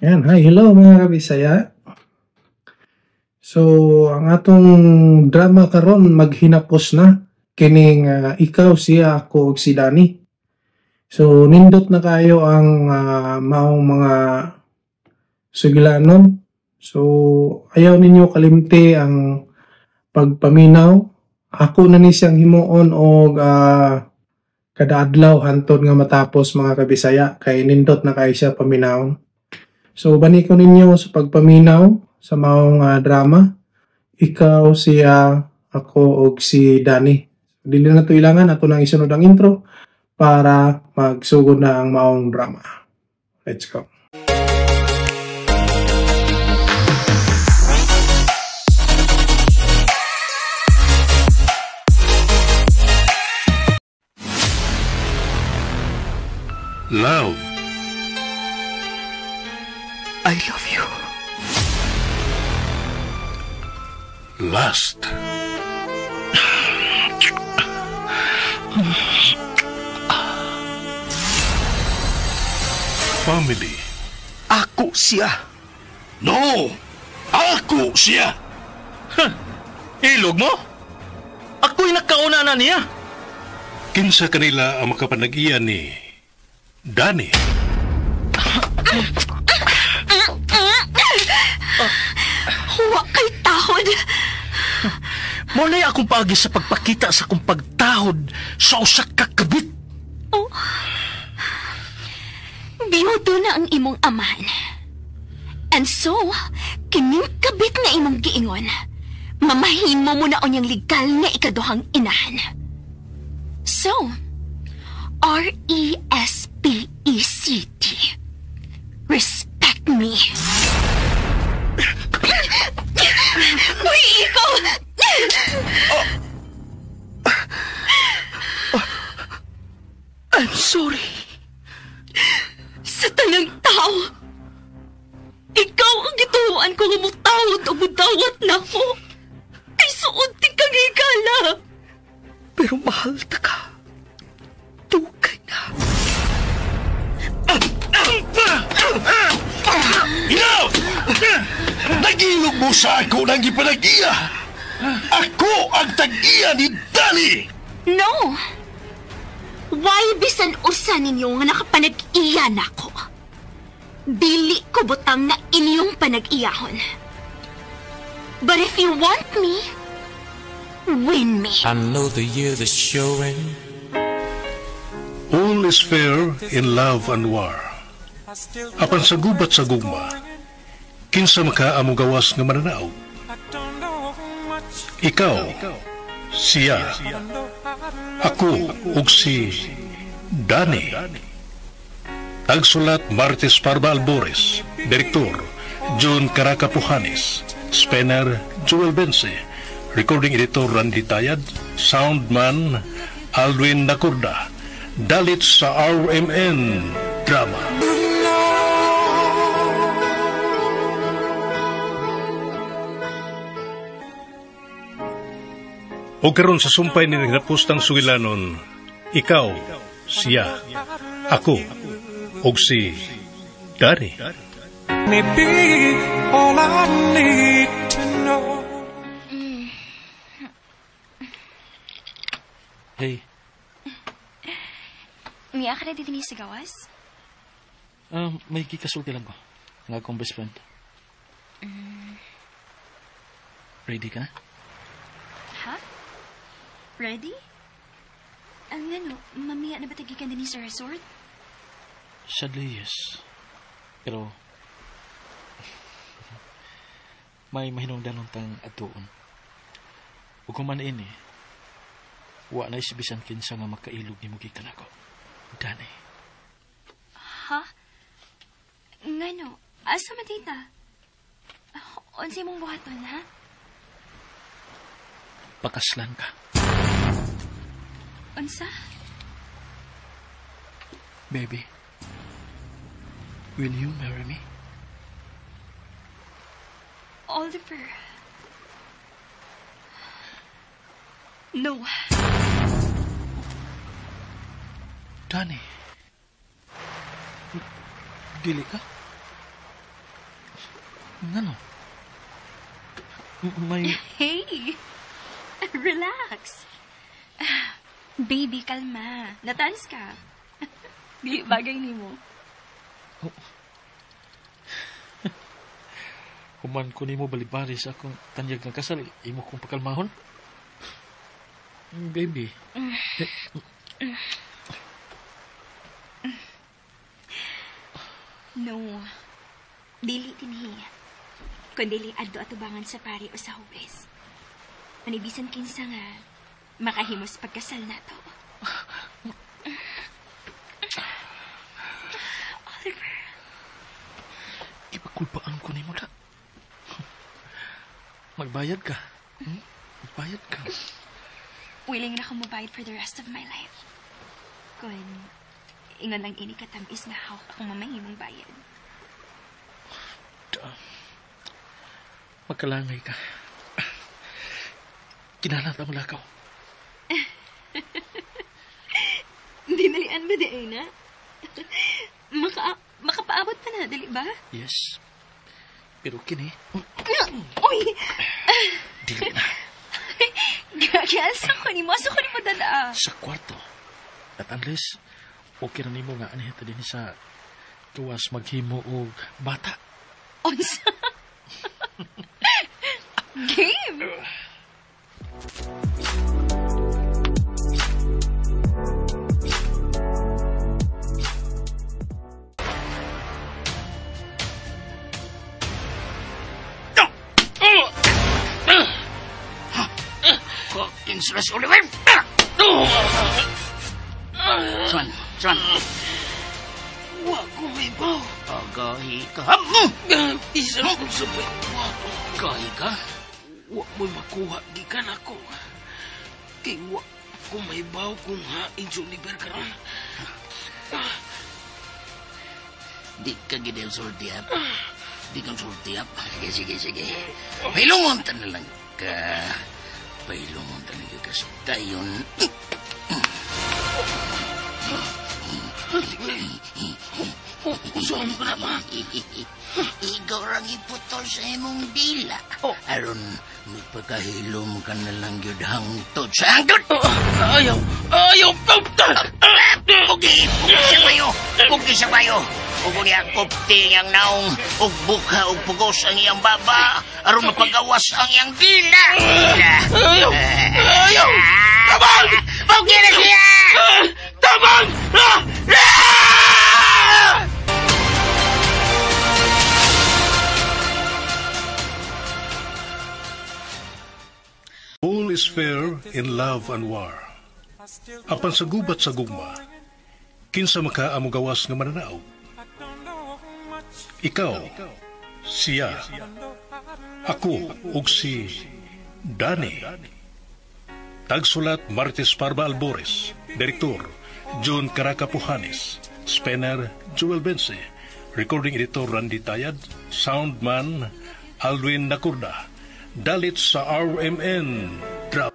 Yan, hi, hello mga kabisaya. So, ang atong drama karon maghinapos na kining Ikaw, Siya, Ako ug si Danny. So, nindot na kayo ang maong mga sugilanon. So, ayaw ninyo kalimti ang pagpaminaw. Ako na ni siyang himuon og kada adlaw hantod nga matapos mga kabisaya kay nindot na kayo siya paminawon. So, bani ko ninyo sa pagpaminaw sa maong drama. Ikaw, Siya, Ako, ug si Danny. Dili na to ilangan, ato nang isunod ang intro para magsugod na ang maong drama. Let's go. Love. I love you. Lust. Family. Ako siya. No! Ako siya! Huh. Ilog mo? Ako'y nakauna na niya. Kinsa kanila ang makapanag-iya ni Danny? Huwa kay tahod. Muna akong paagi sa pagpakita sa akong pagtahod sa usa ka kabit. Oh. Binuto na ang imong amahan. And so, kining kabit nga imong giingon, mamahimo mo na unyang legal nga ikaduhang inahan. So, R-E-S-P-E-C-T. Respect me. Uy, ikaw! I'm sorry. Sa tanang tao, ikaw ang gituan ko nga mutawad o mudawat na ko. Kay suod ti kang higala. Pero mahal ta ka. Dugay na. Enough! Nagilog mo sa ako ng gipanag-iya. Ako ang tag-iya ni Danny! No! Why bisan usa ninyo nga nakapanag-iya na ko? Dili ko butang na inyong panag-iyahon. But if you want me, win me. I know the years are showing. All is fair in love and war. Apan sa gubat sa gugma, kinsa maka among gawas nga mananaog? Ikaw, siya, ako, ug si Danny. Tagsulat Martes Parba Albores, Direktor John Caracapujanes, Spanner Joel Bense, Recording Editor Randy Tayad, Soundman Alwin Nacorda. Dalit sa RMN Drama. O karon sa sumpay ni nagnapustang sugilanon, ikaw, siya, ako, og si Danny. Maybe all I need to know. Hey. Miya ka na dito sa gawas? May kikasulti lang ko. Ang akong best friend. Ready ka na? Ha? Ready? Ang ano, mamiya na ba tagikan din sa resort? Sadly, yes. Pero, may mahinungdanon tang atuon. Ug kung man ini, wa na isibisan kinsa nga makailog ni mo gikan ako. Danny. Ha? Ngano? Asa man tita? Unsay mong buhaton, ha? Pakaslan ka. Unsa? Baby, will you marry me? Oliver. No. Danny. Dili ka? Ngano? May... Hey! Relax. Baby, kalma. Natans ka. Dili bagay nimo. Oh. Human ko nimo balibari sa akong tanyag ng kasal, imo kong pakalmahon. Baby. No. Dili dinhi. Kundi adto atubangan sa pari o sa huwes. Manibisan kinsa nga makahimos pagkasal nato. Oliver. Ipakulpaan ko nimo na. Magbayad ka. Magbayad ka. Willing na akong mabayad for the rest of my life. Kung ingon lang ini katamis na hawak akong mamahimong bayad. Magkalangay ka. Kinahanglan ta molakaw. Dinalian ba di ay na? Makapaabot pa na, dili ba? Yes. Pero kini... Uy! Dili na. Gasa ko ni mo. Asa ko ni mo dala? Sa kwarto. At unless, okay na nimo nga anihan ta din sa tuwas maghimo og bata. Unsa? Game! Insulas Oliver! Swan, Swan. Wa ko may baw. Agahi ka. Isa ko sa pagkwato. Gahi ka? Wa mo'y makuha gikan ako. Kay wa ko may baw kung hain si Oliver karon. Di ka gid sulti hap. Di ka sulti hap. Sige, sige, sige. Pailungon ta na lang ka. Pailungon ta na ka sa dayon. Usuhan mo na ba? Ikaw rang iputol sa imong dila. Aron, magpakahilom ka na lang yun hangtod sa hangtod. Ayaw! Ayaw! Pugi! Pugi sa bayo! Pugi sa bayo! Ug niya kupti ang naong, ug bukha ug pugos ang iyang baba, aron mapagawas ang iyang dila. Ayaw! Ayaw! Tabang! Pugi na siya! Tabang! All is fair in love and war. Apan sa gubat sa gugma, kinsa maka amugawas nga mananaog? Ikaw, siya, ako, ug si Danny. Tagsulat Martes Parba Albores, Direktor John Caracapujanes, Spanner Joel Bense, Recording Editor Randy Tayad, Soundman Alwin Nakurda. Dalit sa RMN. Drop.